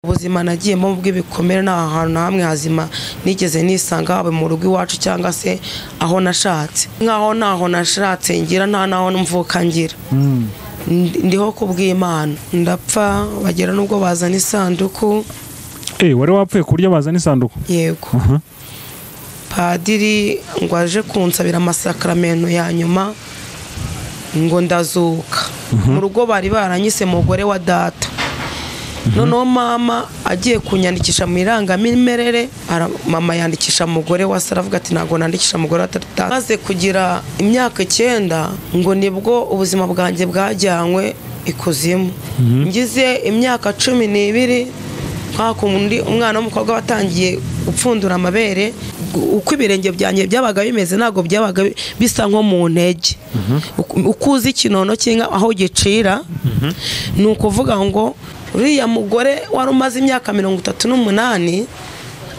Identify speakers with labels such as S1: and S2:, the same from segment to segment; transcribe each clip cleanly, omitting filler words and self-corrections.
S1: Ubuzima nagiyemo bw'ibikomere nta hantu na hamwe hazima nigeze nisanga, haba mu rugo iwacu cyangwa se aho nashatse. Nkaho ntaho nashatse ngira, nta naho mvuka ngira. Ndiho kubw'Imana. Ndapfa bagera nubwo bazana isanduku.
S2: Wari wapfuye ku buryo bazana isanduku?
S1: Yego. Padiri ngo aje kunsabira amasakramentu ya nyuma ngo ndazuka. Mu rugo bari baranyise mugore wa data. Noneho mama agiye kunyandikisha mu irangamimerere, mama yandikisha mugore wa se, aravuga ati ntabwo nandikisha mugore wa data. Maze kugira imyaka 9 ngo nibwo ubuzima bwanjye bwajyanywe ikuzimu. Ngize imyaka 12 nkakundi umwana w'umukobwa watangiye gupfundura amabere, uko ibirenge byanjye byabaga bimeze ntabwo byabaga bisa nko mu ntege. Ukuzi ikinono cy'inka aho gicira, ni ukuvuga ngo uriya mugore wari umaze imyaka 38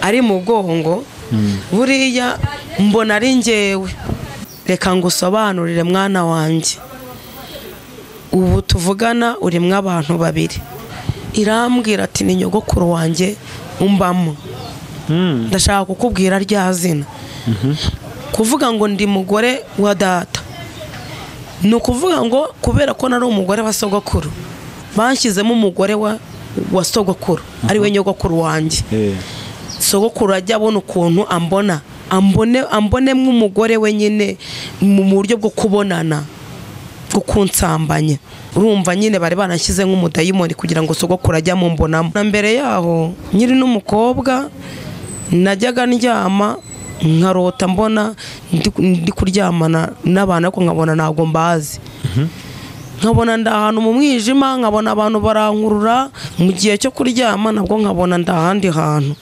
S1: ari mu bwongo, buriya mbona ari njyewe. Reka ngusobanurire mwana wanjye, ubu tuvugana urimwo abantu babiri. Irambwira ati ni nyogokuru wanjye umbamo, ndashaka kukubwira rya zina. Kuvuga ngo ndi mugore wa data ni ukuvuga ngo kubera ko nari umugore wa sogokuru, banshyizemo umugore wa sogokuru ari we nyogokuru wanjye. Sogokuru ajya abona ukuntu ambona, ambonemo umugore we nyine mu buryo bwo kubonana, bwo kunsambanya. Urumva nyine bari banashyize nk'umudayimoni kugira ngo sogokuru ajye amumbonamo. Na mbere yaho nyiri n'umukobwa najyaga ndyama nkarota mbona ndi kuryamana n'abantu, ariko nkabona ntabwo mbazi. Nkabona nda ahantu mu mwijima, nkabona abantu barankurura mu gihe cyo kuryama, nabwo nkabona nda ahandi hantu.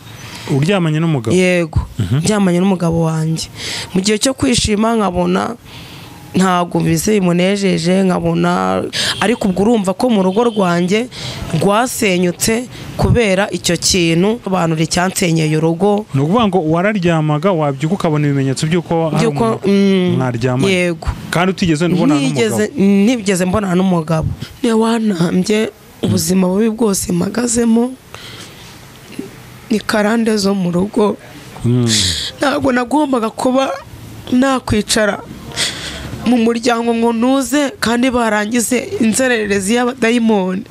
S2: Uryamanye n'umugabo?
S1: Yego, ndyamanye n'umugabo wanjye. Mu gihe cyo kwishima nkabona ntabwo bize bimunejeje, nkabona ariko ubwo urumva ko mu rugo rwanjye rwasenyutse kubera icyo kintu abantu ricyansenyeye urugo.
S2: Ni ukuvuga ngo wararyamaga wabyuka ukabona ibimenyetso by'uko mwaryamanye?
S1: Yego.
S2: Kandi utigeze ubonana n'umugabo?
S1: Nigeze mbonana n'umugabo. Niwe wanambye ubuzima bubi bwose mpagazemo, ni karande zo mu rugo. Ntabwo nagombaga kuba nakwicara mu muryango ngo ntuze kandi barangize inzererezi y'abadayimoni.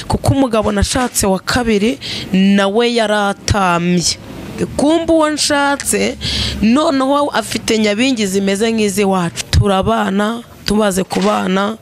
S1: Kuko umugabo nashatse wa kabiri nawe yaratamye. Kumba uwo nshatse noneho afite nyabingi zimeze nk'izi wacu. Turabana, tubaze kubana,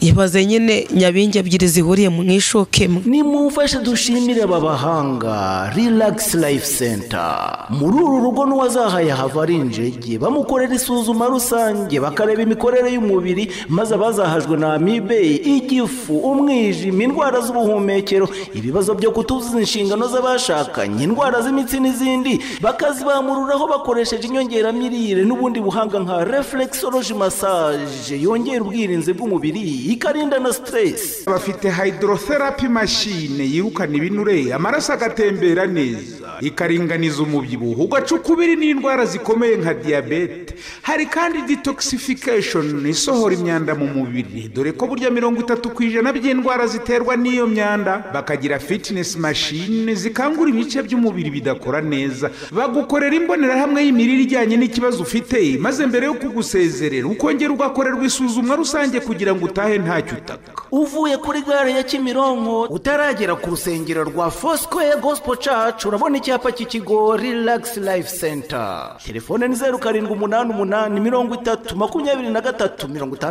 S1: ibaze nyine nyabingi ebyiri zihuriye mu ishuke imwe.
S3: Nimumfashe dushimire aba bahanga Relax Life Center. Muri uru rugo n'uwazahaye hava ari injege, bamukorera isuzuma rusange, bakareba imikorere y'umubiri, maze abazahajwe na amibe, igifu, umwijima, indwara z'ubuhumekero, ibibazo byo kutuzuza inshingano z'abashakanye, indwara z'imitsi n'izindi, bakazibamururaho bakoresheje inyongeramirire n'ubundi buhanga nka reflexology massage yongera ubwirinzi bw'umubiri, ikarinda na stress.
S4: Bafite hydrotherapy machine yirukana ibinure, amaraso agatembera neza, ikaringaniza umubyibuho ugacukubiri n'indwara zikomeye nka diabete. Hari kandi detoxification isohora imyanda mu mubiri, dore ko burya 30% by'indwara ziterwa n'iyo myanda. Bakagira fitness machine zikangura ibice by'umubiri bidakora neza, bagukorera imbonerahamwe y'imirire ijyanye n'ikibazo ufite, maze mbere yo kugusezerera ukongera ugakorerwa isuzumwa rusange kugira ngo utahe ntacyo utaka.
S3: Uvuye kuri gare ya Kimironko utaragera ku rusengero rwa Foursquare Gospel Church, urabona icyapa cy'ikigo Relax Life Center. Telefone ni 0788 30 23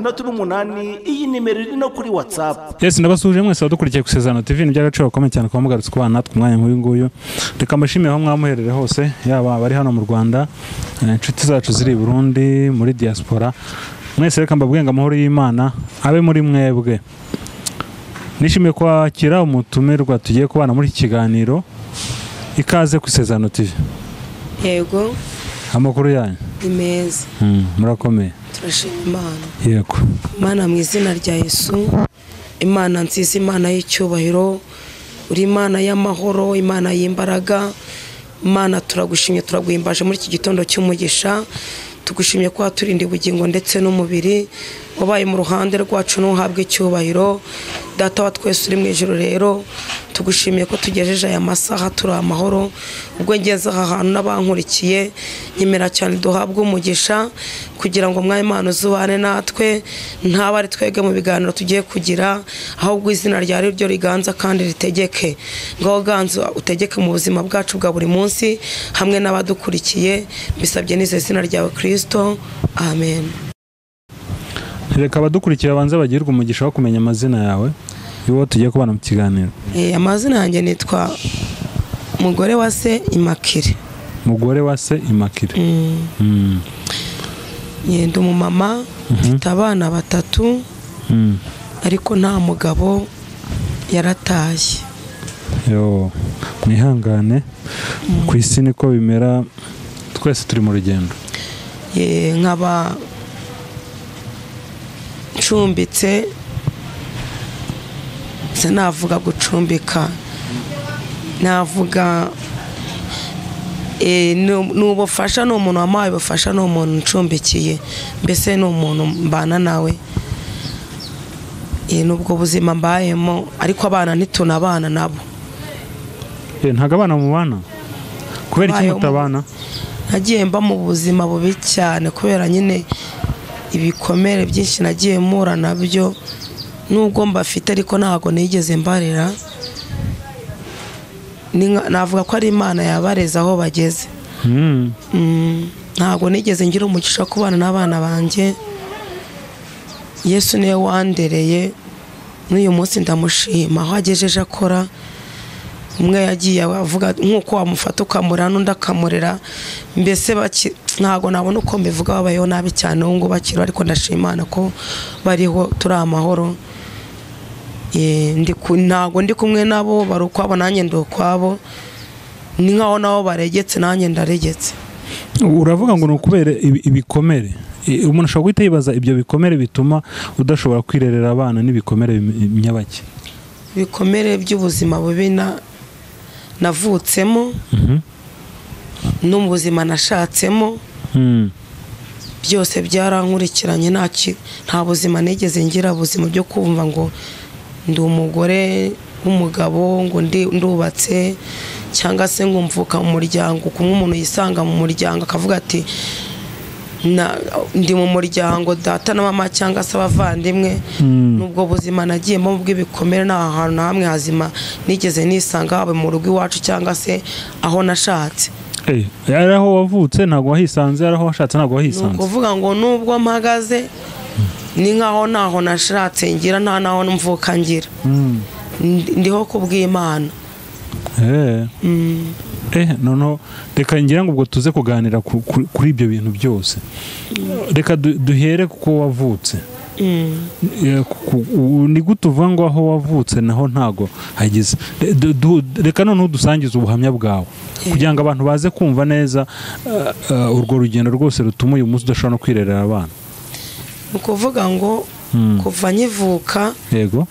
S3: 68. Iyi nimero iri no kuri WhatsApp.
S2: Yes, ndabasuje mwese badukurikiye ku Isezerano TV. Ni by'agaciro gakomeye cyane kuba mugarutse kubana natwe umwanya nk'uyu nguyu. Reka mbashimire aho mwamuherere hose, yaba abari hano mu Rwanda, inshuti zacu ziri i Burundi, muri diaspora. Mwese reka mbabwiye ngo amahoro y'Imana abe muri mwebwe. Nishimiye kwakira umutumirwa tugiye kubana muri iki kiganiro. Ikaze ku Isezerano TV.
S1: Yego.
S2: Amakuru yanyu?
S1: Ni meza.
S2: Murakomeye.
S1: Turashima Imana.
S2: Yego.
S1: Imana mu izina rya Yesu, Imana nziza, Imana y'icyubahiro, uri Imana y'amahoro, Imana y'imbaraga. Imana turagushimye, turaguhimbaje muri iki gitondo cy'umugisha. Tugushimye ko waturinda ubugingo ndetse n'umubiri, wabaye mu ruhande rwacu n'uhabwe icyubahiro. Data wa twese uri mu ijuru rero, Tugushimiye ko tugejeje aya masaha turi amahoro. Ubwo ngeze aha hantu n'abankurikiye, nyemera cyane duhabwe umugisha kugira ngo Mwami Imana uzubane natwe, ntaba ari twebwe mu biganiro tugiye kugira, ahubwo izina ryawe ryo riganza kandi ritegeke. Ngaho ganza utegeke mu buzima bwacu bwa buri munsi hamwe n'abadukurikiye, bisabye n'izo izina ryawe Kristo, amen.
S2: Reka abadukurikira banze bagirwe umugisha wo kumenya amazina yawe y'uwo tugiye kubana mu kiganiro.
S1: Amazina yanjye nitwa Mugore wa se Immaculee.
S2: Mugore wa se Immaculee.
S1: Ndi umumama, mfite abana 3, ariko nta mugabo, yaratashye.
S2: Yo, mwihangane, ku isi niko bimera, twese turi mu rugendo.
S1: Nkaba ncumbitse, sinavuga gucumbika, navuga n'ubufasha, ni umuntu wampaye ubufasha, ni umuntu ncumbikiye, mbese ni umuntu mbana nawe. N'ubwo buzima mbayemo, ariko abana ntitunabana nabo.
S2: Ntabwo abana mubana? Kubera iki mutabana?
S1: Nagiye mba mu buzima bubi cyane kubera nyine ibikomere byinshi nagiye mpura nabyo, nubwo mbafite ariko ntabwo nigeze mbarera. Navuga ko ari Imana yabareza aho bageze. Ntabwo nigeze ngira umugisha kubana n'abana banjye. Yesu niwe wandereye, n'uyu munsi ndamushima aho agejeje akora. Umwe yagiye avuga nk'uko wamufata ukamurera n'undi akamurera, mbese ntabwo nabona uko mbivuga, babayeho nabi cyane ubu ngubu bakiriho, ariko ndashima Imana ko bariho turi amahoro. Ntabwo ndi kumwe nabo, bari ukwabo nanjye ndi ukwabo, ni nkaho nabo baregetse nanjye ndaregetse.
S2: Uravuga ngo ni ukubera ibikomere. Umuntu ashobora guhita yibaza ibyo bikomere bituma udashobora kwirerera abana n'ibikomere nyabaki.
S1: Ibikomere by'ubuzima bubi navutsemo, no mu buzima nashatsemo, byose byarankurikiranye. Nta buzima nigeze ngira, buzima byo kumva ngo ndi umugore w'umugabo, ngo ndubatse, cyangwa se ngo mvuka mu muryango. Kumwe umuntu yisanga mu muryango akavuga ati ndi mu muryango data na mama cyangwa se abavandimwe. Nubwo buzima nagiyemo bw'ibikomere, nta hantu na hamwe hazima nigeze nisanga, haba mu rugo iwacu cyangwa se aho nashatse.
S2: Ari aho wavutse ntabwo wahisanze, ari aho washatse ntabwo wahisanze.
S1: Ni ukuvuga ngo nubwo mpagaze ni nkaho ntaho nashatse ngira, nta naho mvuka ngira, ndiho kubw'Imana.
S2: Noneho reka ngira ngo ubwo tuze kuganira kuri ibyo bintu byose. Reka duhere kuko wavutse. Ni gute uvuga ngo aho wavutse naho ntago hagize? Reka noneho dusangize ubuhamya bwawe kugira ngo abantu baze kumva neza urwo rugendo rwose rutuma uyu munsi udashobora no kwirerera abana.
S1: Ni ukuvuga ngo kuva nkivuka,
S2: yego,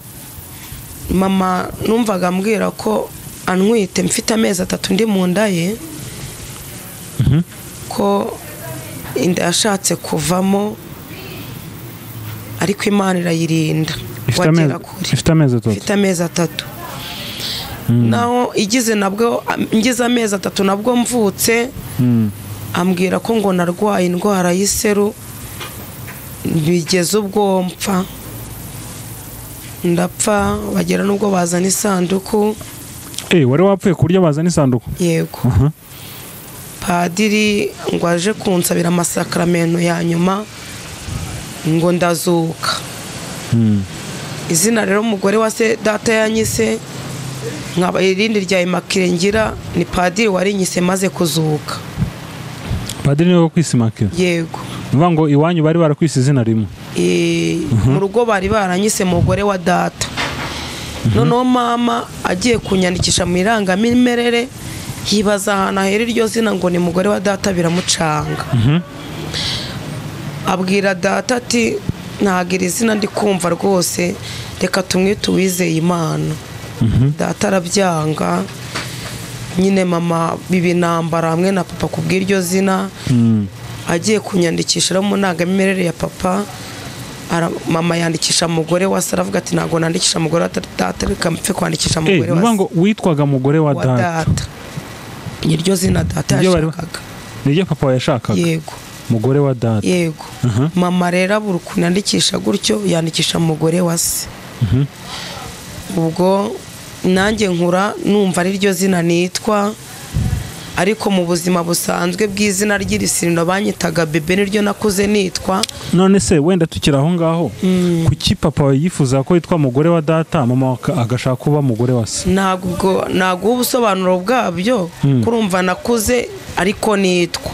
S1: mama numvaga ambwira ko antwite mfite amezi 3 ndi mu nda ye, ko inda yashatse kuvamo ariko Imana irayirinda.
S2: Ifite amezi 3.
S1: Ifite amezi 3. Naho igize nabwo ngize amezi 3 nabwo mvutse, ambwira ko ngo narwaye indwara y'iseru, bigeze ubwo mpfa, ndapfa, bagera nubwo bazana isanduku.
S2: Wari wapfuye ku buryo bazana isanduku?
S1: Yego. Padiri ngo aje kunsabira amasakramento ya nyuma ngo ndazuka. Izina rero umugore wa se data yanyise, nkaba irindi rya Immaculee ngira ni padiri warinyise maze kuzuka.
S2: Padiri niwe wakwise Immaculee?
S1: Yego.
S2: Nuvuga ngo iwanyu bari barakwise izina rimwe?
S1: Mu rugo bari baranyise mugore wa data. Noneho mama agiye kunyandikisha mu irangamimerere, yibaza ahantu ahera iryo zina ngo ni mugore wa data, biramucanga. Abwira data ati ntagira izina ndi kumva rwose, reka tumwite Uwizeye Imana. Data arabyanga nyine, mama bibinambara hamwe na papa kubw'iryo zina. Agiye kunyandikisha mu ndangamimerere ya papa, Mama yandikisha mugore wa se, aravuga ati ntabwo nandikisha mugore wa data, reka mpfe kwandikisha mugore wa se.
S2: Ngo witwaga mugore wa data,
S1: niryo zina data yashakaga,
S2: niryo papa yashakaga.
S1: Yego,
S2: mugore wa data.
S1: Yego. Mama rero abura ukuntu yandikisha gutyo, yandikisha mugore wa se. Ubwo nanjye nkura numva ari ryo zina nitwa, ariko mu buzima busanzwe bw'izina ry'irisindo banyitaga Bebe, niryo nakuze nitwa.
S2: None se wenda tukiri aho ngaho, kuki papa yifuza ko yitwa mugore wa data, mama agashaka kuba mugore wa se?
S1: Ntabwo ubusobanuro bwabyo, kurumva nakuze ariko nitwa,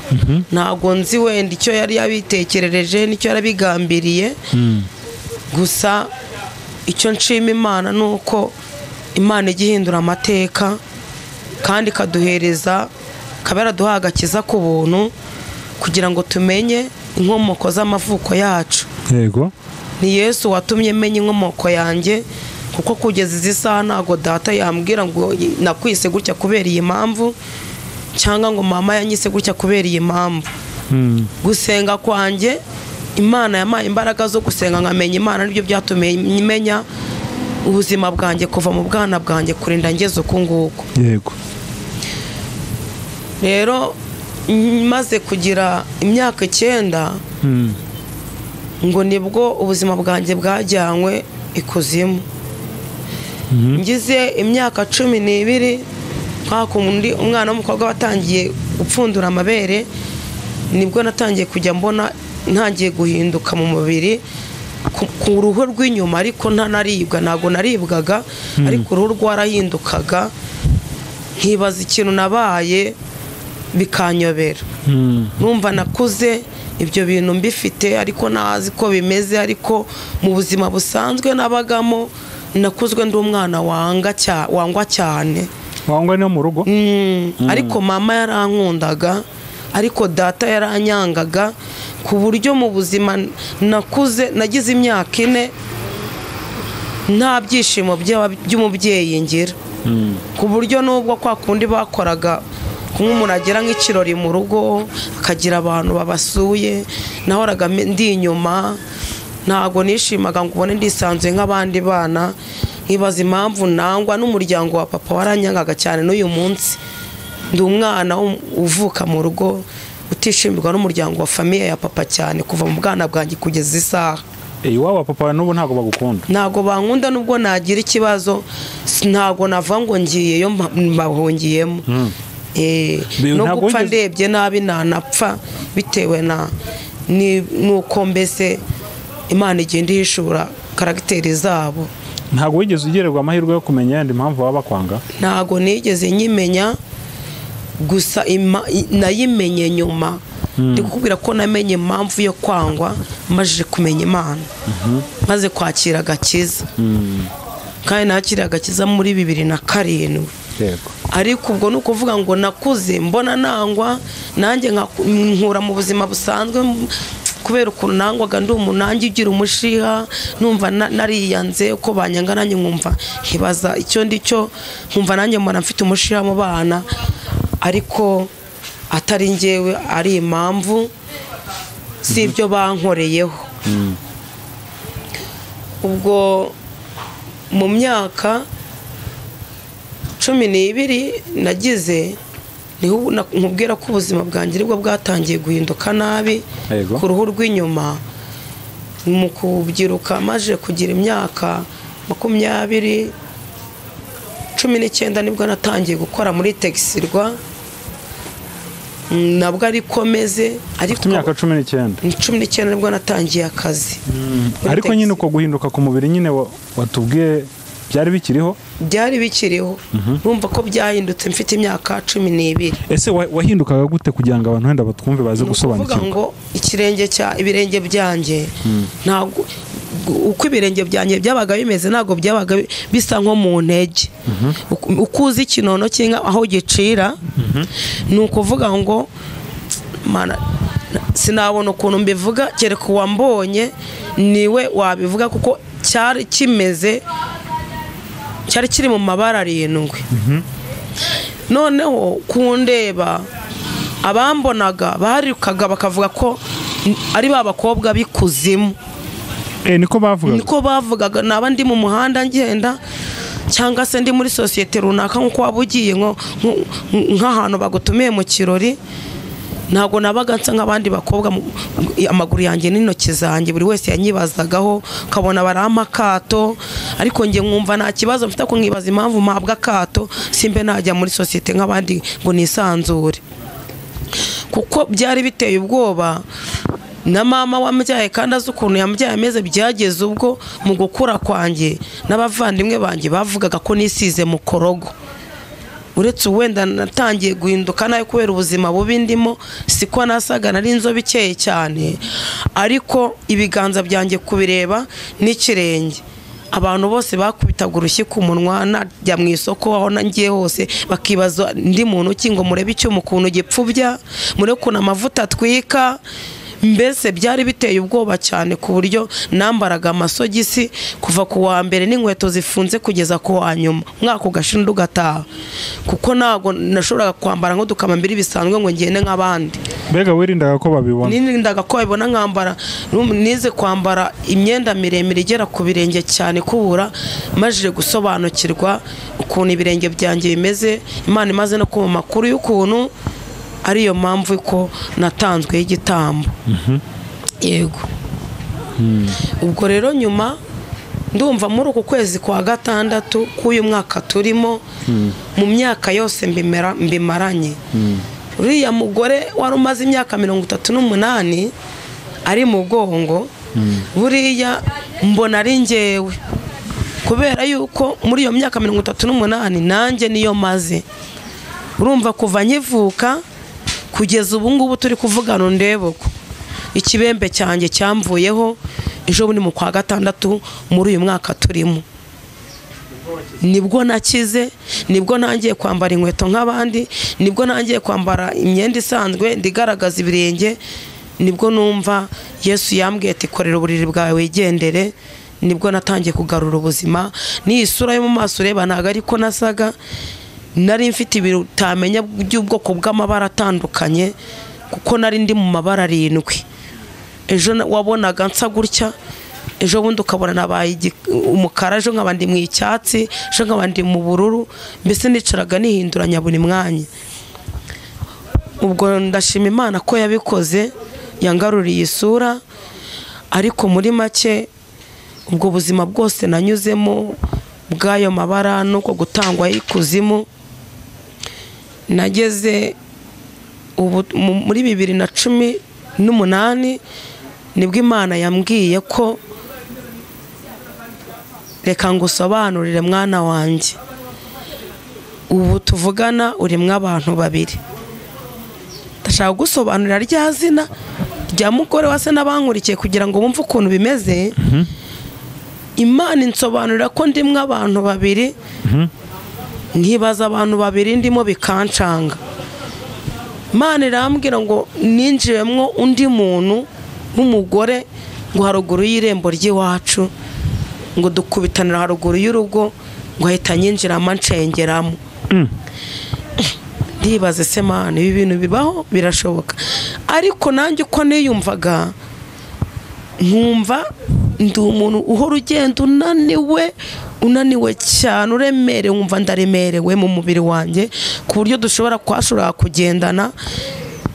S1: ntabwo nzi wenda icyo yari yabitekerereje n'icyo yarabigambiriye. Gusa icyo nshima Imana ni uko Imana ijya ihindura amateka kandi ikaduhereza, ikaba yaraduha agakiza ku buntu kugira ngo tumenye inkomoko z'amavuko yacu.
S2: Yego,
S1: ni Yesu watumye menya inkomoko yanjye, kuko kugeza izi saha ntabwo data yambwira ngo nakwise gutya kubera iyi mpamvu, cyangwa ngo mama yanyise gutya kubera iyi mpamvu. Gusenga kwanjye, Imana yampaye imbaraga zo gusenga nkamenya Imana, nibyo byatumye menya ubuzima bwanjye kuva mu bwana bwanjye kurinda ngeze uku nguku.
S2: Yego.
S1: Rero maze kugira imyaka 9, ngo nibwo ubuzima bwanjye bwajyanywe ikuzimu. Ngize imyaka 12, nkakundi umwana w'umukobwa watangiye gupfundura amabere, nibwo natangiye kujya mbona ntangiye guhinduka mu mubiri ku ruhu rw'inyuma, ariko ntanaribwa, ntabwo naribwaga, ariko uruhu rwarahindukaga, nkibaza ikintu nabaye bikanyobera. Numva nakuze ibyo bintu mbifite, ariko ntazi ko bimeze, ariko mu buzima busanzwe nabagamo nakuzwe ndi umwana wangwa cyane.
S2: Wangwa no mu rugo?
S1: Ariko mama yarankundaga, ariko data yaranyangaga, ku buryo mu buzima nakuze nagize imyaka 4 nta byishimo by'umubyeyi ngira. Ku buryo nubwo kwa kundi bakoraga kumwe umuntu agera nk'ikirori mu rugo akagira abantu babasuye, nahoraga ndi inyuma, ntago nishimaga ngo ubone ndisanzuye nk'abandi bana. Nkibaza impamvu nangwa n'umuryango wa papa waranyangaga cyane. N'uyu munsi ndi umwana uvuka mu rugo utishimirwa n'umuryango wa famiye ya papa cyane, kuva mu bwana bwanjye kugeza isaha.
S2: Iwabo papa n'ubu ntago bagukunda?
S1: Ntago bankunda, nubwo nagira ikibazo ntago nava ngo ngiyeyo mbahungiyemo. No gupfa ndebye nabi nanapfa bitewe na nuko mbese Imana igenda ihishura karagiteri zabo.
S2: Ntago wigeze ugererwa amahirwe yo kumenya yandi impamvu baba bakwanga?
S1: Ntago nigeze nyimenya, gusa nayimenye nyuma. Ndi kukubwira ko namenye impamvu yo kwangwa maze kumenya Imana, maze kwakira agakiza. Kandi nakira agakiza muri 2007.
S2: Yego.
S1: Ariko ubwo nuko kuvuga ngo nakuze mbona nangwa, nanjye nkura mu buzima busanzwe kubera ukuntu nangwaga ndi umuntu nanjye ugira umushiha, numva nariyanze uko banyanga, nanjye nkumva nkibaza icyo ndicyo, nkumva nanjye mbona mfite umushiha mu bana, ariko atari njyewe, ari impamvu si ibyo bankoreyeho. Ubwo mu myaka 12 nagize, niho nkubwira ko ubuzima bwanjye aribwo bwatangiye guhinduka nabi ku ruhu rw'inyuma. Mu kubyiruka maje kugira imyaka 20, 19 nibwo natangiye gukora muri Texirwa, nabwo ariko meze, ariko
S2: imyaka 19
S1: 19 nibwo natangiye akazi.
S2: Ariko nyine uko guhinduka ku mubiri nyine watubwiye byari bikiriho?
S1: Byari bikiriho. Urumva ko byahindutse mfite imyaka 12.
S2: Ese wahindukaga gute kugira ngo abantu wenda batwumve baze gusobanukirwa?
S1: Kuvuga ngo ikirenge cya ibirenge byanjye, ntabwo uko ibirenge byanjye byabaga bimeze, ntabwo byabaga bisa nko mu ntege. Uko uzi ikinono cy'inka aho gicira, ni ukuvuga ngo sinabona ukuntu mbivuga, kereka uwambonye niwe wabivuga, kuko cyari kimeze, cyari kiri mu mabara 7. Noneho kundeba abambonaga barirukaga bakavuga ko ari ba bakobwa b'ikuzimu.
S2: Niko bavugaga.
S1: Niko bavugaga. Naba ndi mu muhanda ngenda cyangwa se ndi muri sosiyete runaka, nkuko waba ugiye nk'ahantu bagutumiye mu kirori, ntabwo nabaga nsa nk'abandi bakobwa. Amaguru yanjye n'intoki zanjye buri wese yanyibazagaho, kabona barampa akato, ariko njye nkumva nta kibazo mfite, ko nkibaza impamvu mpabwa akato simbe najya muri sosiyete nk'abandi ngo nisanzure, kuko byari biteye ubwoba. Na mama wambyaye kandi azi ukuntu yambyaye ameze, byageze ubwo mu gukura kwanjye n'abavandimwe banjye bavugaga ko nisize mu korogo. Uretse wenda natangiye guhinduka nayo kubera ubuzima bubi ndimo, siko nasaga, nari inzobe ikeye cyane, ariko ibiganza byanjye kubireba n'ikirenge, abantu bose bakubitaga urushyi ku munwa. Najya mu isoko aho ngiye hose bakibaza ndi muntu ki, ngo murebe icyuma ukuntu gipfubya, murebe ukuntu amavuta atwika. Mbese byari biteye ubwoba cyane, ku buryo nambaraga amasogisi kuva ku wa mbere n'inkweto zifunze kugeza ku wa nyuma, umwaka ugashira undi ugataha, kuko ntabwo nashoboraga kwambara nk'udukamambiri bisanzwe ngo ngende nk'abandi.
S2: Mbega wirindaga ko babibona?
S1: Nirindaga ko babibona, nkambara, nize kwambara imyenda miremire igera ku birenge cyane, kubura majije gusobanukirwa ukuntu ibirenge byanjye bimeze. Imana imaze no kumpa amakuru y'ukuntu ariyo mpamvu ko natanzwe y'igitambo. Yego. Ubwo rero nyuma ndumva muri uku kwezi kwa gatandatu k'uyu mwaka turimo, mu myaka yose mbimaranye, uriya mugore wari umaze imyaka 38 ari mu bwongo, buriya mbona ari njyewe, kubera yuko muri iyo myaka 38 nanjye niyo maze. Urumva kuva nkivuka kugeza ubu ngubu turi kuvugana ndeboko, ikibembe cyanjye cyamvuyeho ejo bundi mu kwa gatandatu muri uyu mwaka turimo, nibwo nakize, nibwo ntangiye kwambara inkweto nk'abandi, nibwo ntangiye kwambara imyenda isanzwe ndigaragaza ibirenge, nibwo numva Yesu yambwiye ati korera uburiri bwawe wigendere. Nibwo natangiye kugarura ubuzima. Ni isura yo mu maso ureba ntago ariko nasaga, nari mfite ibintu utamenya by'ubwoko bw'amabara atandukanye, kuko nari ndi mu mabara 7. Ejo wabonaga nsa gutya, ejo bundi ukabona nabaye umukara, ejo nkaba ndi mu icyatsi, ejo nkaba ndi mu bururu, mbese nicaraga nihinduranya buri mwanya. Ubwo ndashima Imana ko yabikoze, yangaruriye isura. Ariko muri make ubwo buzima bwose nanyuzemo bw'ayo mabara nuko gutangwa ikuzimu, nageze ubu muri 2018 nibwo Imana yambwiye ko reka ngusobanurire mwana wanjye, ubu tuvugana urimwe abantu babiri. Ndashaka gusobanurira rya zina rya mugore wase n'abankurikiye kugira ngo bumve ukuntu bimeze. Imana insobanurira ko ndimwe abantu babiri, nkibaza abantu babiri ndimo bikancanga. Imana irambwira ngo ninjiyemwo undi muntu w'umugore ngo haruguru y'irembo ry'iwacu, ngo dukubitanira haruguru y'urugo, ngo ahita nyinjiramo ancengeramo. Ndibaze se Mana, ibi bintu bibaho, birashoboka? Ariko nanjye uko niyumvaga, nkumva ndi umuntu uhora ugenda unaniwe cyane, uremerewe, nkumva ndaremerewe mu mubiri wanjye, ku buryo dushobora kwashobora kugendana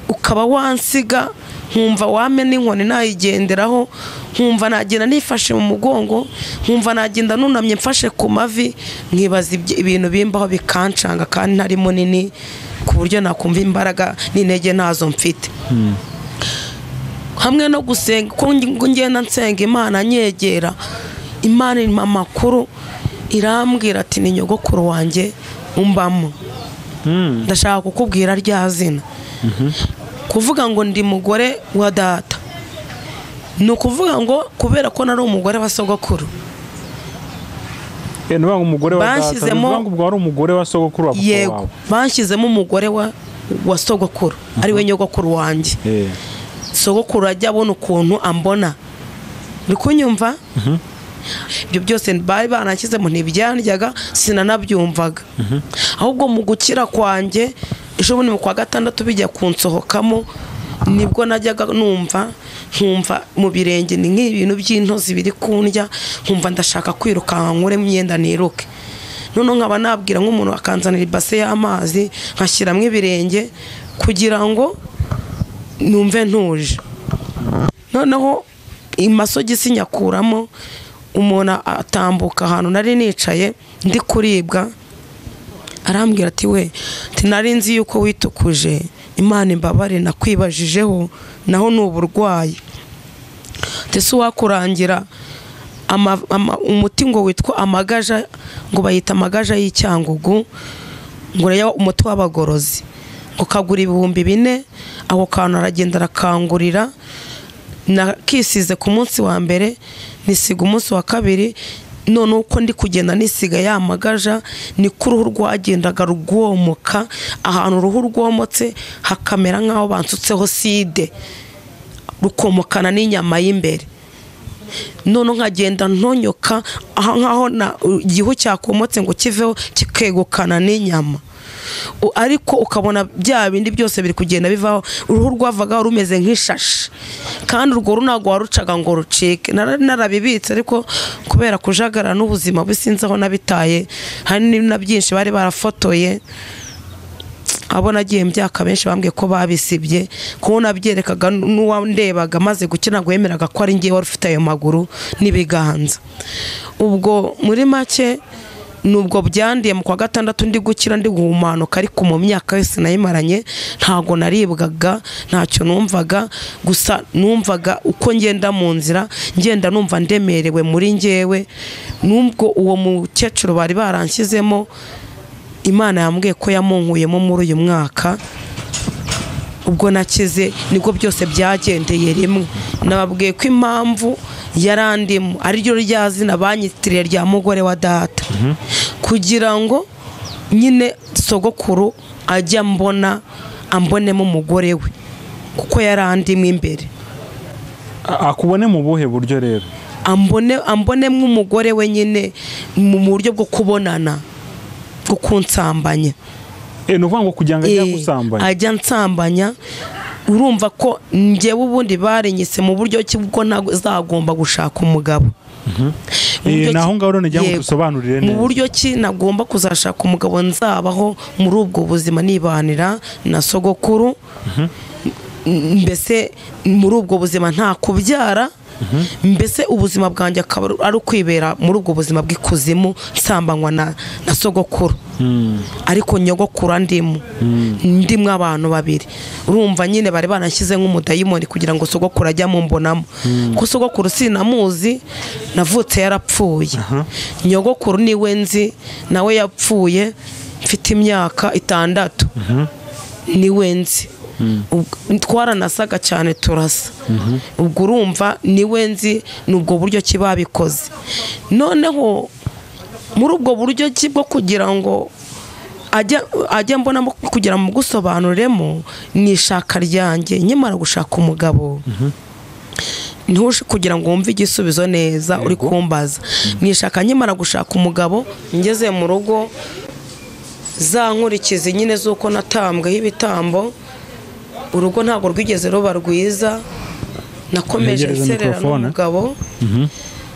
S1: ukaba wansiga, nkumva wame n'inkoni nayigenderaho, nkumva nagenda nifashe mu mugongo, nkumva nagenda nunamye mfashe ku mavi, nkibaza ibintu bimbaho bikancanga, kandi ntari munini ku buryo nakumva imbaraga n'intege ntazo mfite. Hamwe no gusenga, ko ngenda nsenga Imana nyegera, Imana impa amakuru irambwira ati ni nyogokuru wanjye umbamo. Ndashaka kukubwira rya zina. Kuvuga ngo ndi mugore wa data, ni ukuvuga ngo kubera ko nari umugore wa sogokuru.
S2: Umugore wa data, ubwo wari umugore wa sogokuru wa papa wawe?
S1: Banshyizemo umugore wa sogokuru, ari we nyogokuru wanjye. Sogokuru ajya abona ukuntu ambona, uri kunyumva? Ibyo byose bari bananshyizemo ntibyandyaga, sinanabyumvaga. Ahubwo mu gukira kwanjye ejo bundi mu kwa gatandatu bijya kunsohokamo, nibwo najyaga numva Nkumva mu birenge ni nk'ibintu by'intozi biri kundya, nkumva ndashaka kwirukanka nkure imyenda niruke. Noneho nkaba nabwira nk'umuntu akanzanira ibase y'amazi nkashyiramo ibirenge kugira ngo numve ntuje. Noneho amasogisi nyakuramo, umuntu atambuka ahantu nari nicaye ndi kuribwa, arambwira ati we nari nzi yuko witukuje, Imana imbabare nakwibajijeho, naho ni uburwayi. Ese wakurangira umuti ngo witwa amagaja, ngo bayita amagaja y'icyangugu, ngo rero umuti w'abagorozi, ngo kagura 4000. Ako kantu aragenda arakangurira, nakisize ku munsi wa mbere, nisiga umunsi wa kabiri. None uko ndi kugenda nisiga ya magaja, ni ko uruhu rwagendaga rwomoka. Ahantu uruhu rwomotse hakamera nk'aho bansutseho side, rukomokana n'inyama y'imbere. None nkagenda ntonyoka nkaho igihu cyakomotse ngo kiveho kikegukana n'inyama, ariko ukabona bya bindi byose biri kugenda bivaho. Uruhu rwavaga rumeze nk'ishashi, kandi urwo ntabwo warucaga ngo rucike. Narabibitse ariko kubera kujagara n'ubuzima businze aho nabitaye, hari na byinshi bari barafotoye. Abo nagiye mbyaka benshi bambwiye ko babisibye, ko nabyerekaga n'uwandebaga maze gukina ngo yemeraga ko ari ngiye wari ufite ayo maguru n'ibiganza. Ubwo muri make nubwo byandiye mu kwa gatandatu ndi gukira ndi guhumanuka, ariko mu myaka yose nayimaranye ntago naribwaga, ntacyo numvaga. Gusa numvaga uko ngenda mu nzira ngenda numva ndemerewe muri ngewe. Nubwo uwo mukecuru bari baranshyizemo, Imana yambwiye ko yamunkuyemo muri uyu mwaka. Ubwo nakize nibwo byose byagendeye rimwe. Nababwiye ko impamvu yarandimo ariryo rya zina banyitiriye rya mugore wa data, kugira ngo nyine sogokuru ajya mbona ambonemo umugore we, kuko yarandimo imbere.
S2: Akubone mu buhe buryo rero?
S1: Ambonemo umugore we nyine mu buryo bwo kubonana, bwo kunsambanya.
S2: Ni ukuvuga ngo kugira ngo ajye gusambanya,
S1: ajya nsambanya. Urumva ko njyewe ubundi barenyise mu buryo ki bwo ntazagomba gushaka umugabo.
S2: Naho ngaho none njya ngusobanurire neza
S1: mu buryo ki nagomba kuzashaka umugabo, nzabaho muri ubwo buzima nibanira na sogokuru. Mbese muri ubwo buzima nta kubyara, mbese ubuzima bwanjye akaba ari ukwibera muri ubwo buzima bw'ikuzimu nsambanywa na sogokuru. Ariko nyogokuru ndimo ndimwe abantu babiri. Urumva nyine bari banashyize nk'umudayimoni kugira ngo sogokuru ajya mumbonamo, ko sogokuru sinamuzi, navutse yarapfuye. Nyogokuru niwe nzi, nawe yapfuye mfite imyaka 6, niwe nzi. Twaranasaga cyane turasa. Ubwo urumva niwe nzi, nubwo buryo ki babikoze. Noneho muri ubwo buryo ki bwo kugira ngo ajya mbona kugira mu gusobanuremo nishaka ryanjye nkimara gushaka umugabo, ntuje kugira ngo wumve igisubizo neza uri kumbaza. Nishaka nkimara gushaka umugabo, ngeze mu rugo za nkurikizi nyine z'uko natambweho ibitambo, urugo ntabwo rwigeze ruba rwiza. Nakomeje nserera n'umugabo,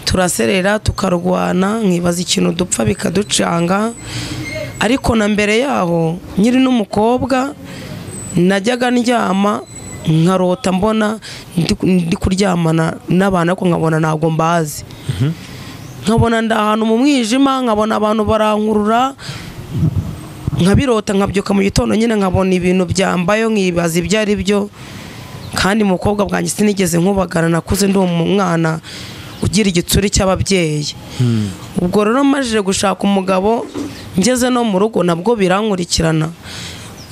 S1: turaserera tukarwana, nkibaza ikintu dupfa bikaducanga. Ariko na mbere yaho nyiri n'umukobwa najyaga ndyama nkarota mbona ndi kuryamana n'abantu, ariko nkabona ntabwo mbazi. Nkabona ndi ahantu mu mwijima, nkabona abantu barankurura, nkabirota nkabyuka mu gitondo nyine nkabona ibintu byambayo, nkibaza ibyo ari byo. Kandi mukobwa bwanjye sinigeze nkubagana, nakuze ndi umwana ugira igitsuri cy'ababyeyi. Ubwo rero majije gushaka umugabo ngeze no mu rugo nabwo birankurikirana.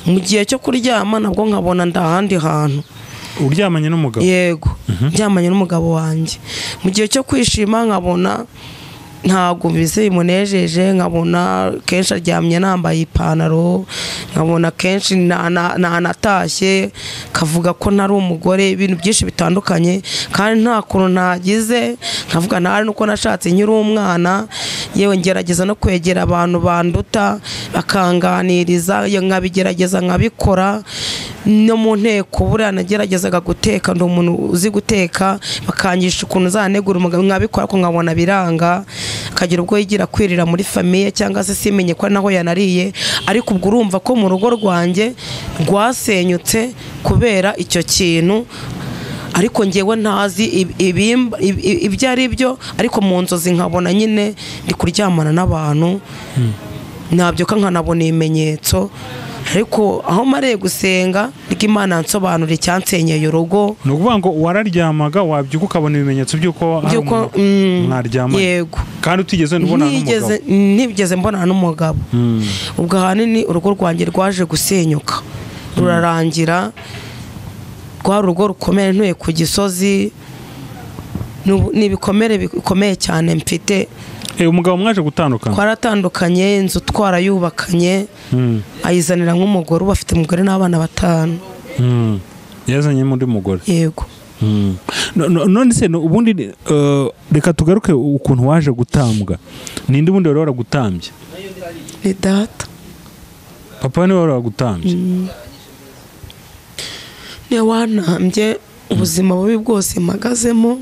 S1: Mu gihe cyo kuryama nabwo nkabona ndahandi hantu.
S2: Uryamanye n'umugabo?
S1: Yego, ndyamanye n'umugabo wanjye. Mu gihe cyo kwishima nkabona ntabwo bize bimunejeje, nkabona kenshi aryamye nambaye ipantaro, nkabona kenshi nanatashye kavuga ko ntari umugore, ibintu byinshi bitandukanye kandi nta kuntu nagize. Nkavuga ntari nuko nashatse nkiri umwana, yewe ngerageza no kwegera abantu banduta bakanganiriza, nkabigerageza nkabikora. No mu nteko buriya nageragezaga guteka, ndi umuntu uzi guteka, bakangisha ukuntu uzanegura umugabo nkabikora ko nkabona biranga, akagira ubwo yigira kwirira muri famiye cyangwa se simenye ko naho yanariye. Ariko ubwo urumva ko mu rugo rwanjye rwasenyutse kubera icyo kintu, ariko ngewe ntazi ibyo ari byo, ariko mu nzozi nkabona nyine ndi kuryamana n'abantu, nabyuka nkanabona ibimenyetso. Ariko aho mariye gusenga niko Imana yansobanurira icyansenyeye urugo.
S2: Ni ukuvuga ngo wararyamaga wabyuka ukabona ibimenyetso by'uko hari umuntu mwaryamanye?
S1: Yego.
S2: Kandi utigeze ubonana n'umugabo?
S1: Ntigeze mbonana n'umugabo. Ubwo ahanini urugo rwanjye rwaje gusenyuka rurarangira, rwari urugo rukomeye, ntuye ku Gisozi, ni ibikomere bikomeye cyane mfite.
S2: Umugabo mwaje gutandukana?
S1: Twaratandukanye, inzu twarayubakanye, ayizanira nk'umugore, ubu afite umugore n'abana 5.
S2: Yazanye undi mugore?
S1: Yego.
S2: None se ubundi reka tugaruke ukuntu waje gutambwa. Ninde ubundi wari waragutambye?
S1: Ni data.
S2: Papa niwe wari waragutambye?
S1: Niwe wantambye, ubuzima bubi bwose mpagazemo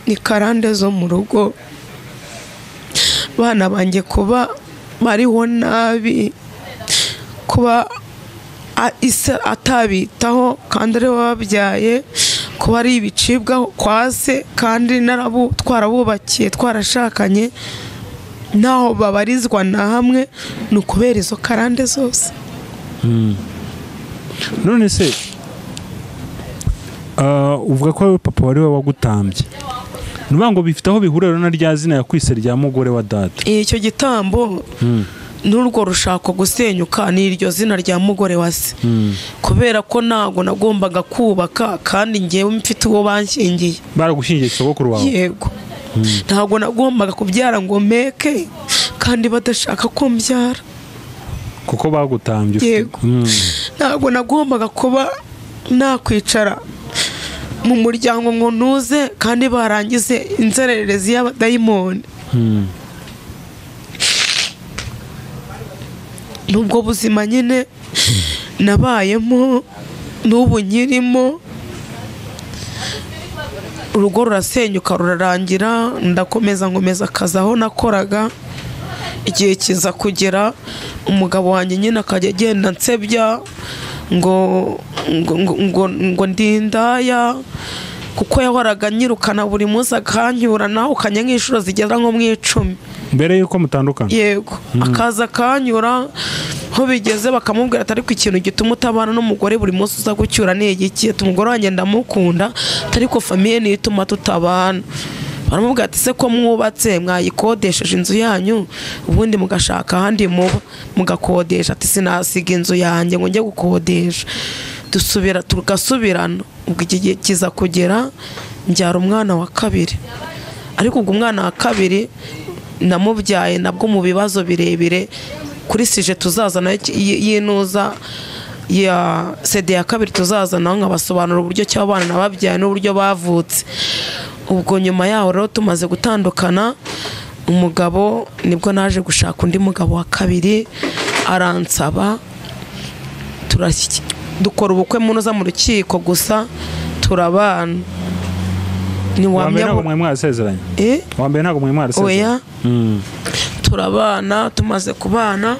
S1: ni karande zo mu rugo. Bana banjye kuba bariho nabi, kuba atabitaho kandi ari babyaye, kuba ari ibicibwa kwa se kandi twarabubakiye twarashakanye, naho babarizwa na hamwe, ni ukubera izo karande zose.
S2: None se uvuga ko papa wari wagutambye, nuvuga ngo bifite aho bihurira na rya zina yakwise rya mugore wa data?
S1: Icyo gitambo n'urwo rushako gusenyuka ni iryo zina rya mugore wa se, kubera ko ntago nagombaga kubaka kandi ngewe mfite uwo banshingiye.
S2: Baragushingiye sogokuru wawe?
S1: Yego. Ntago nagombaga kubyara ngo meke kandi badashaka ko mbyara
S2: kuko bagutambye.
S1: Yego. Ntago nagombaga kuba nakwicara mu muryango ngo ntuze kandi barangize inzererezi y'abadayimoni. Nubwo buzima nyine nabayemo n'ubu nkirimo, urugo rurasenyuka rurarangira, ndakomeza nkomeza akazi aho nakoraga. Igihe kiza kugera umugabo wanjye nyine akajya agenda nsebya ngo ngo ngo ndi indaya, kuko yahoraga anyirukana buri munsi akanyura, nawe ukanya nk'inshuro zigera nko mu 10
S2: mbere yuko mutandukana.
S1: Yego. Akaza akanyura, aho bigeze bakamubwira ati ariko ikintu gituma utabana n'umugore buri munsi uza gucyura ni igiki? Umugore wanjye ndamukunda, ariko famiye niyo ituma tutabana. Baramubwira ati se ko mwubatse mwayikodesheje inzu yanyu ubundi mugashaka ahandi muba mugakodesha? Ati sinasiga inzu yanjye ngo njye gukodesha. Dusubira tugasubirana. Ubwo iki gihe kiza kugera mbyara umwana wa kabiri, ariko ubwo umwana wa kabiri namubyaye nabwo mu bibazo birebire kuri sije tuzazana yinuza ya CD ya kabiri tuzazana nkabasobanura uburyo cy'abana nababyaye n'uburyo bavutse. Ubwo nyuma yaho rero tumaze gutandukana, umugabo nibwo naje gushaka undi mugabo wa kabiri, aransaba dukora ubukwe munoza mu rukiko gusa turabana.
S2: Ni wambere ntabwo mwe mwasezeranye? Wambere ntabwo mwe mwasezeranye?
S1: Oya. Turabana, tumaze kubana,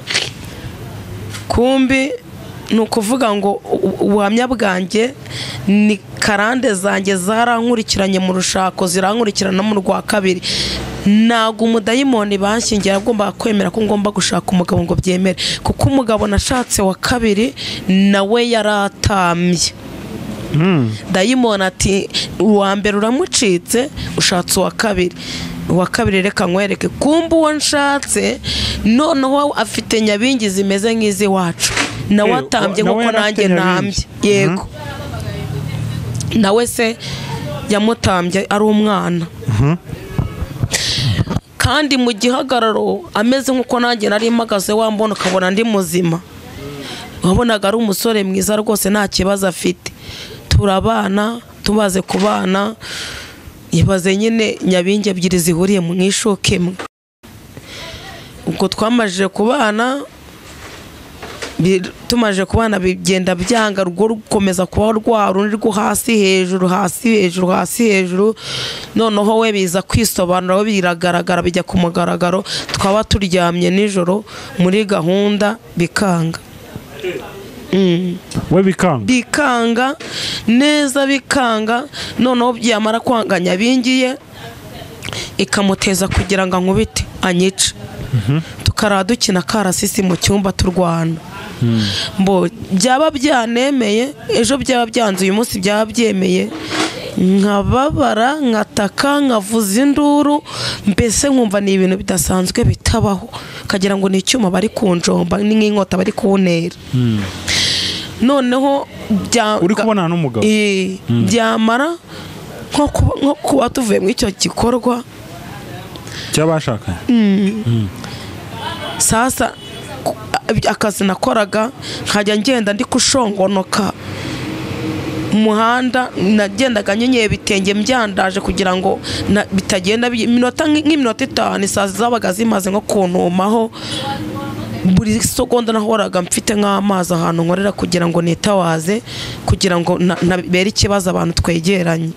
S1: kumbi ni ukuvuga ngo ubuhamya bwanjye ni karande zanjye zarankurikiranye mu rushako, zirankurikirana mu rwa kabiri. Ntago umudayimoni banshingira agomba kwemera ko ngomba gushaka umugabo ngo byemere, kuko umugabo nashatse wa kabiri nawe yaratambye. Dayimoni ati uwa mbere uramucitse ushatse uwa kabiri, uwa kabiri reka nkwereke. Kumbe uwo nshatse noneho afite nyabingi zimeze nk'izi wacu, nawe atambye nkuko nanjye ntambye. Yego. Nawe se yamutambye ari umwana, kandi mu gihagararo ameze nkuko nanjye nari mpagaze, wambona ukabona ndi muzima, wabonaga ari umusore mwiza rwose nta kibazo afite. Turabana, tumaze kubana, ibaze nyine nyabingi ebyiri zihuriye mu ishuka imwe. Ubwo twamajije kubana, Tumaje kubana bigenda byanga, rugo rukomeza kuba rwa rundi rwo hasi hejuru hasi hejuru hasi hejuru. Noneho we biza kwisobanura, we biragaragara bijya ku mugaragaro. Twaba turyamye nijoro muri gahunda bikanga.
S2: We bikanga
S1: bikanga neza bikanga. Noneho byamara kwanganya bingiye ikamuteza kugira ngo ankubite anyice. Tukara dukina karasisi mu cyumba turwana. Mbo byaba byanemeye ejo, byaba byanze uyu munsi, byaba byemeye, nkababara nkataka nkavuza induru, mbese nkumva ni ibintu bidasanzwe bitabaho, kagira ngo ni icyuma bari kunjomba, ni nk'inkota bari kuntera. Noneho
S2: uri kubonana n'umugabo
S1: byamara nko kuba tuvuye muri icyo gikorwa
S2: cy'abashakanye.
S1: Sasa akazi nakoraga nkajya ngenda ndi kushongonoka umuhanda, nagendaga nyenyeye ibitenge mbyandaje kugira ngo bitagenda iminota nk'iminota 5 isazi zabaga zimaze nko kuntumaho. Buri segonda nahoraga mfite nk'amazi ahantu nkorera kugira ngo nitawaze, kugira ngo nabere ikibazo abantu twegeranye.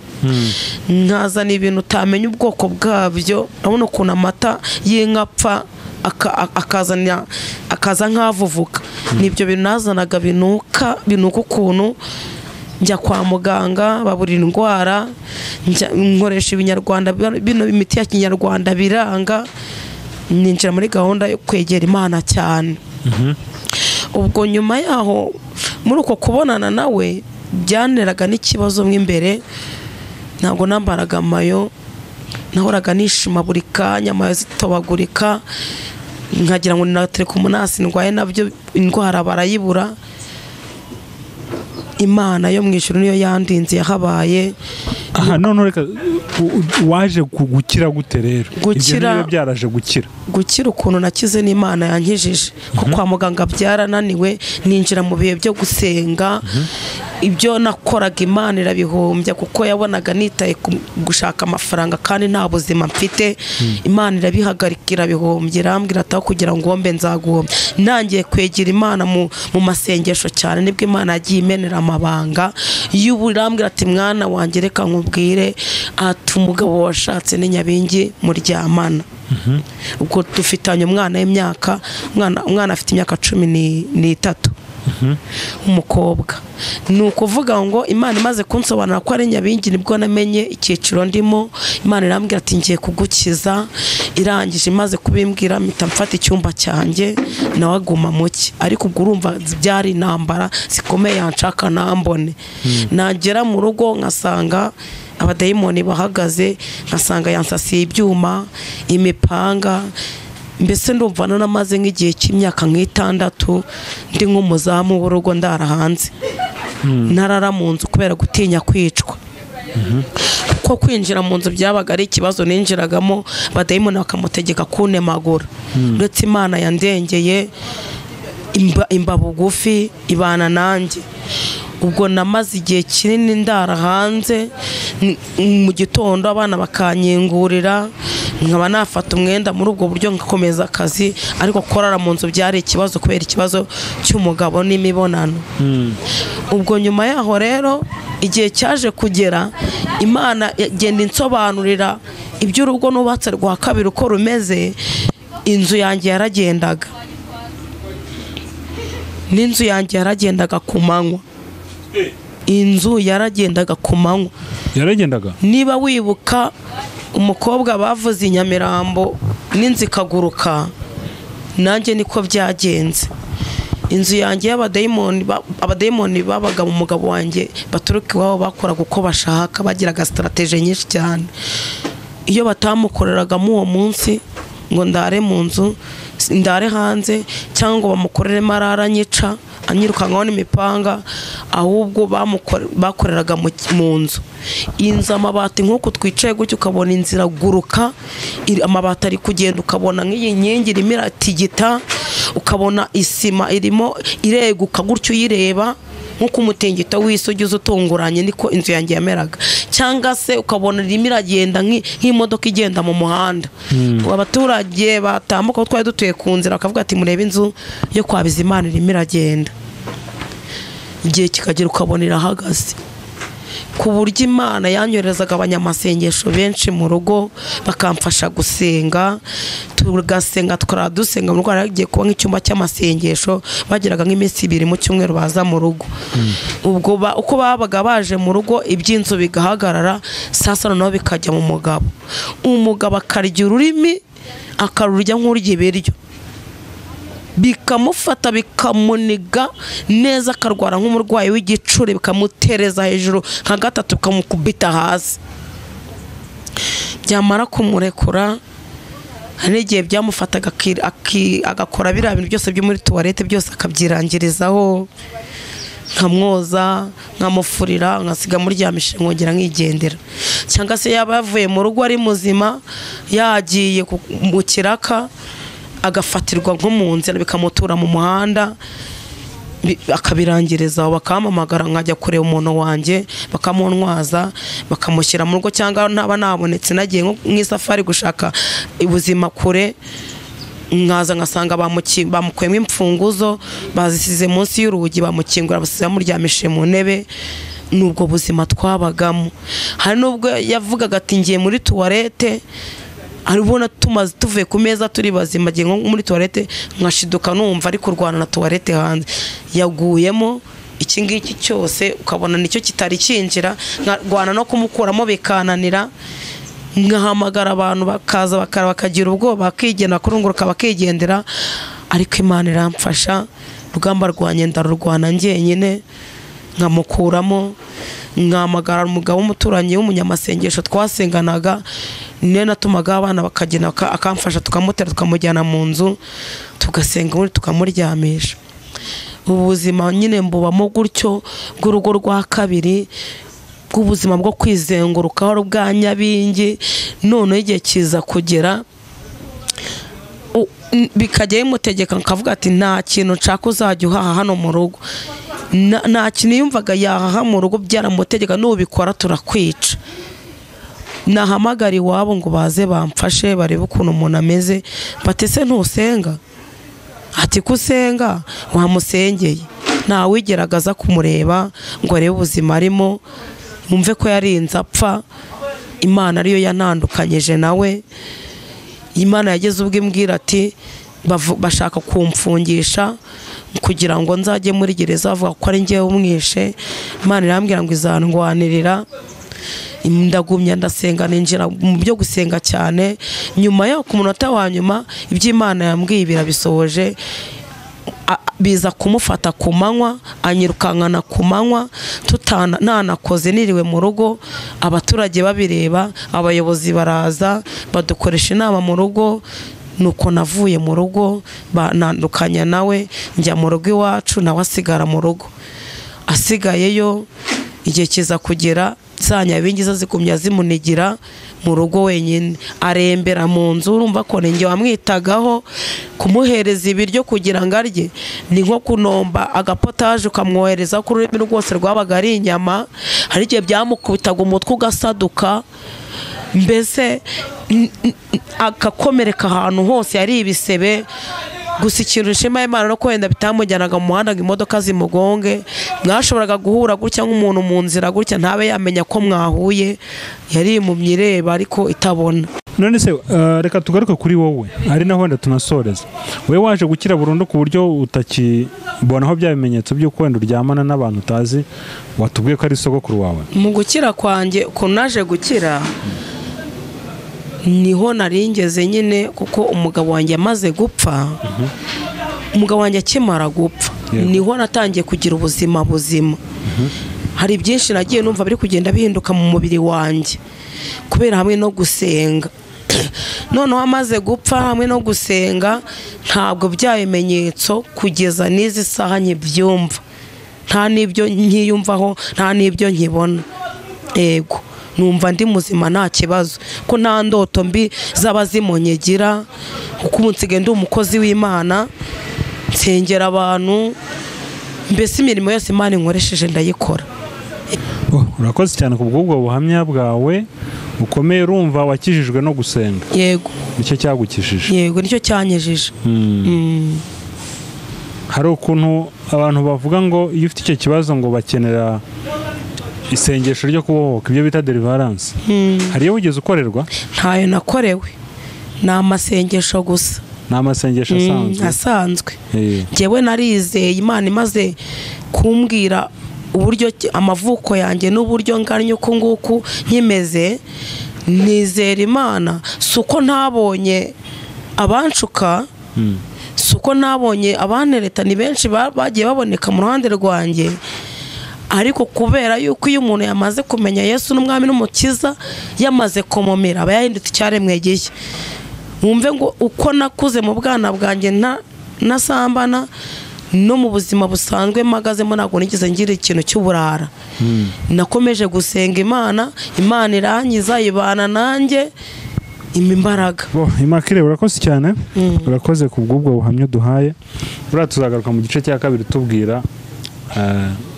S1: Nkazana ibintu utamenya ubwoko bwabyo, urabona ukuntu amata y'inka apfa akazana akaza nkavuvuka. Nibyo bintu nazanaga binuka binuka ukuntu. Njya kwa muganga babura indwara, nkoresha ibinyarwanda bino imiti ya kinyarwanda biranga. Ninjira muri gahunda yo kwegera Imana cyane. Ubwo nyuma yaho muri uko kubonana nawe byaneraga n'ikibazo mo imbere. Ntabwo nambaraga amayo, nahoraga nishima buri kanya, amayo zitobagurika, nkagira ngo natereka umunasi ndwaye nabyo indwara barayibura. Imana yo mu ijuru niyo yandinze yahabaye.
S2: Aha none reka waje gukira gute rero? Gukira byaraje gukira.
S1: Gukira ukuntu nakize n'Imana yankijije. Ko kwa muganga byarananiwe, ninjira mu bihe byo gusenga. Ibyo nakoraga Imana irabihombya, kuko yabonaga nitaye gushaka amafaranga kandi nta buzima mfite. Imana irabihagarika irabihombya, irambwira ati kugira ngo ngombe nzaguhombya. Nangiye kwegera Imana mu masengesho cyane, nibwo Imana yagiye imenera amabanga y'ubu. Irambwira ati mwana wanjye reka nkubwire, ati umugabo washatse ni Nyabingi muryamana. Ubwo dufitanye umwana w'imyaka, umwana afite imyaka 13 umukobwa. Ni ukuvuga ngo Imana imaze kunsobanura ko ari Nyabingi, nibwo namenye icyiciro ndimo. Imana irambwira ati ngiye kugukiza. Irangije imaze kubimbwira mpita mfata icyumba cyanjye nawe aguma muke. Ariko ubwo urumva byari intambara zikomeye yanshaka nambone. Nagera mu rugo nkasanga abadayimoni bahagaze, nkasanga yansasiye ibyuma, imipanga. Mbese ndumva naramaze nk'igihe cy'imyaka nk'itandatu ndi nk'umuzamu w'urugo ndara hanze, ntarara mu nzu kubera gutinya kwicwa. Kuko kwinjira mu nzu byabaga ari ikibazo, ninjiragamo abadayimoni bakamutegeka kuntemagura. Uretse Imana yandengeye imba bugufi ibana nanjye. Ubwo namaze igihe kinini ndara hanze, mu gitondo abana bakanyingurira, nkaba nafata umwenda muri ubwo buryo ngakomeza akazi. Ariko korara mu nzu byari ikibazo kubera ikibazo cy'umugabo n'imibonano. Ubwo nyuma yaho rero igihe cyaje kugera, Imana igenda insobanurira iby'urugo nubatse rwa kabiri uko rumeze. Inzu yanjye yaragendaga, n'inzu yanjye yaragendaga ku manywa. Inzu yaragendaga ku manywa.
S2: Yaragendaga?
S1: Niba wibuka umukobwa bavuze i Nyamirambo n'inzu ikaguruka, nanjye niko byagenze. Inzu yanjye y'abadayimoni, abadayimoni babaga mu mugabo wanjye baturuka iwabo, bakoraga uko bashaka, bagiraga strategie nyinshi cyane. Iyo batamukoreraga uwo munsi ngo ndare mu nzu, ndare hanze, cyangwa ngo bamukorere marara nyica anyirukankaho n'imipanga, ahubwo bakoreraga mu nzu. Inzu amabati nk'uko twicaye gutyo ukabona inzira guruka, amabati ari kugenda, ukabona nk'iyi nkingi irimo iratigita, ukabona isima irimo ireguka gutyo uyireba. Nk'uko umutingito w'isi ugize utunguranye niko inzu yanjye yameraga, cyangwa se ukabona irimo iragenda nk'imodoka igenda mu muhanda. Abaturage batambuka aho twari dutuye ku nzira bakavuga ati murebe inzu yo kwa Bizimana irimo iragenda. Igihe kikagera ukabona irahagaze, ku buryo Imana yanyoherezaga abanyamasengesho benshi mu rugo bakamfasha gusenga, tugasenga tukara dusenga mu rugo. Hagiye kuba nk'icyumba cy'amasengesho, bageraga nk'iminsi 2 mu cyumweru baza mu rugo. Ubwo uko babaga baje mu rugo iby'inzu bigahagarara, sasa noneho bikajya mu mugabo. Umugabo akarya ururimi akarurya nk'urya ibiryo, bikamufata bikamuniga neza, akarwara nk'umurwayi w'igicuri, bikamutereza hejuru nka 3 bikamukubita hasi. Byamara kumurekura, hari n'igihe byamufataga agakora biriya bintu byose byo muri tuwarete byose akabyirangirizaho, nkamwoza, nkamufurira, nkasiga muryamisha, nkongera nkigendera. Cyangwa se yaba yavuye mu rugo ari muzima, yagiye mu kiraka, agafatirwa nko mu nzira bikamutura mu muhanda, akabirangiriza aho, bakampamagara nkajya kureba umuntu wanjye, bakamuntwaza bakamushyira mu rugo, cyangwa ntaba nabonetse nagiye nko nk'isafari gushaka ubuzima kure, nkaza ngasanga bamukuyemo imfunguzo bazisize munsi y'urugi, bamukingura basize bamuryamishije mu ntebe. Nubwo buzima twabagamo. Hari nubwo yavugaga ati ngiye muri tuwarete, aribona tumaze tuvuye ku meza turi bazima, ngiye nko muri toilette nkashiduka numva ari kurwana na toilette hanze, yaguyemo iki ngiki cyose ukabona nicyo kitari kinjira, nkarwana no kumukuramo bikananira, nkahamagara abantu bakaza bakagira ubwoba bakigenda kurunguruka bakigendera. Ariko Imana iramfasha, urugamba rwanjye ndarurwana njyenyine, nkamukuramo, nkahamagara umugabo w'umuturanyi w'umunyamasengesho twasenganaga, niwe natumaga abana bakagenda akamfasha, tukamutera tukamujyana mu nzu, tugasenga ubundi tukamuryamisha. Ubuzima nyine mbubamo gutyo bw'urugo rwa kabiri, bw'ubuzima bwo kwizengurukaho bwa Nyabingi. Noneho igihe kiza kugera bikajya bimutegeka, nkavuga ati nta kintu nshaka uzajya uhaha hano mu rugo. Nta kintu yumvaga yahaha mu rugo, byaramutegeka nubikora turakwica. Nahamagara iwabo ngo baze bamfashe barebe ukuntu umuntu ameze, batese ntusenga? Ati kusenga wamusengeye. Ntawigeragaza kumureba ngo arebe ubuzima arimo, mumve ko yarinze apfa. Imana ariyo yanandukanyije nawe. Imana yageze ubwo imbwira ati bashaka kumfungisha kugira ngo nzajye muri gereza bavuga ko ari njyewe umwishe. Imana irambwira ngo izandwanirira. Ndagumya ndasenga, ninjira mu byo gusenga cyane. Nyuma yo ku munota wa nyuma ibyo Imana yambwiye birabisohoje, biza kumufata ku manywa, anyirukankana ku manywa, nanakoze niriwe mu rugo, abaturage babireba, abayobozi baraza badukoresha inama mu rugo. Nuko navuye mu rugo banandukanya nawe, njya mu rugo iwacu, nawe asigara mu rugo. Asigayeyo igihe kiza kugera, za Nyabingi zigumya zimunigira mu rugo wenyine, arembera mu nzu. Urumva ko ninjye wamwitagaho, kumuhereza ibiryo kugira ngo arye ni nko kunomba agapotaje ukamwohereza ku rurimi rwose rwabaga ari inyama. Hari igihe byamukubitaga umutwe ugasaduka, mbese akakomereka ahantu hose, yari ibisebe. Gusa ikintu nshima Imana no kwenda bitamujyanaga mu muhanda ngo imodoka zimugonge. Mwashoboraga guhura gutya nk'umuntu mu nzira gutya ntabe yamenya ko mwahuye, yari impumyi ireba ariko itabona.
S2: None se reka tugaruke kuri wowe, ari naho wenda tunasoreza. Wowe waje gukira burundu ku buryo utakibonaho bya bimenyetso by'uko wenda uryamana n'abantu utazi, watubwiye ko ari sogokuru wawe?
S1: Mu gukira kwanjye ukuntu naje gukira niho naringeze nyine, kuko umugabo wanjye amaze gupfa, umugabo wanjye akimara gupfa niho natangiye kugira ubuzima buzima. Hari byinshi nagiye numva biri kugenda bihinduka mu mubiri wanjye kubera hamwe no gusenga. Noneho amaze gupfa hamwe no gusenga, ntabwo bya bimenyetso kugeza n'izi saha nkibyumva, nta n'ibyo nkiyumvaho, nta n'ibyo nkibona. Yego numva ndi muzima nta kibazo, ko nta ndoto mbi zaba zimunyigira, kuko ubu nsigaye ndi umukozi w'Imana, nsengera abantu, Mbese imirimo yose Imana inkoresheje ndayikora.
S2: Urakoze cyane ku bw'ubwo buhamya bwawe bukomeye. Urumva wakijijwe no gusenga.
S1: Yego.
S2: Nicyo cyagukijije.
S1: Yego, nicyo cyanyejije.
S2: Hari ukuntu abantu bavuga ngo iyo ufite icyo kibazo ngo bakenera isengesho ryo kubohoka, ibyo bita deliverance. Hari iyo wigeze ukorerwa?
S1: Ntayo nakorewe, ni amasengesho gusa.
S2: Ni amasengesho asanzwe.
S1: Asanzwe. Njyewe narizeye Imana imaze kumbwira uburyo amavuko yanjye n'uburyo ngannye uku nguku nkimeze, nizera Imana. Si uko ntabonye abanshuka, si uko nabonye abantereta, ni benshi bagiye baboneka mu ruhande rwanjye, ariko kubera yuko iyo umuntu yamaze kumenya Yesu n'umwami n'umukiza, yamaze komomera, aba yahindutse icyaremwe gishya. Wumve ngo uko nakuze mu bwana bwanjye nasambana, no mu buzima busanzwe mpagazemo ntabwo nigeze ngira ikintu cy'uburara. Nakomeje gusenga Imana, Imana irankiza, ibana nanjye, impa imbaraga.
S2: Immaculee, urakoze cyane, urakoze ku bw'ubwo buhamya duhaye. Buriya tuzagaruka mu gice cya kabiri tubwira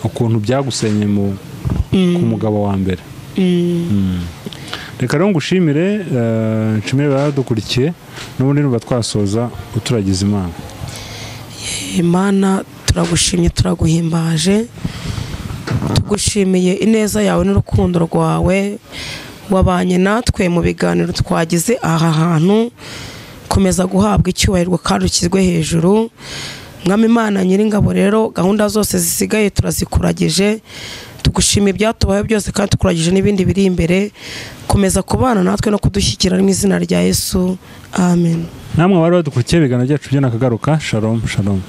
S2: ukuntu byagusenye ku mugabo wa mbere. Reka rero ngushimire, nshimire baradukurikiye, n'ubundi nuba twasoza uturagiza Imana.
S1: Imana turagushimye, turaguhimbaje, tugushimiye ineza yawe n'urukundo rwawe wabanye natwe mu biganiro twagize aha hantu. Komeza guhabwa icyubahiro kandi ukizwe hejuru. Mwami Imana nyiringabo, rero gahunda zose zisigaye turazikuragije, tugushimiye ibyatubayeho byose kandi tukuragije n'ibindi biri imbere. Komeza kubana natwe no kudushyikira mu izina rya Yesu, amen.
S2: Namwe bari badukurikiye ibiganiro byacu byo nakagaruka. Shalom, shalom.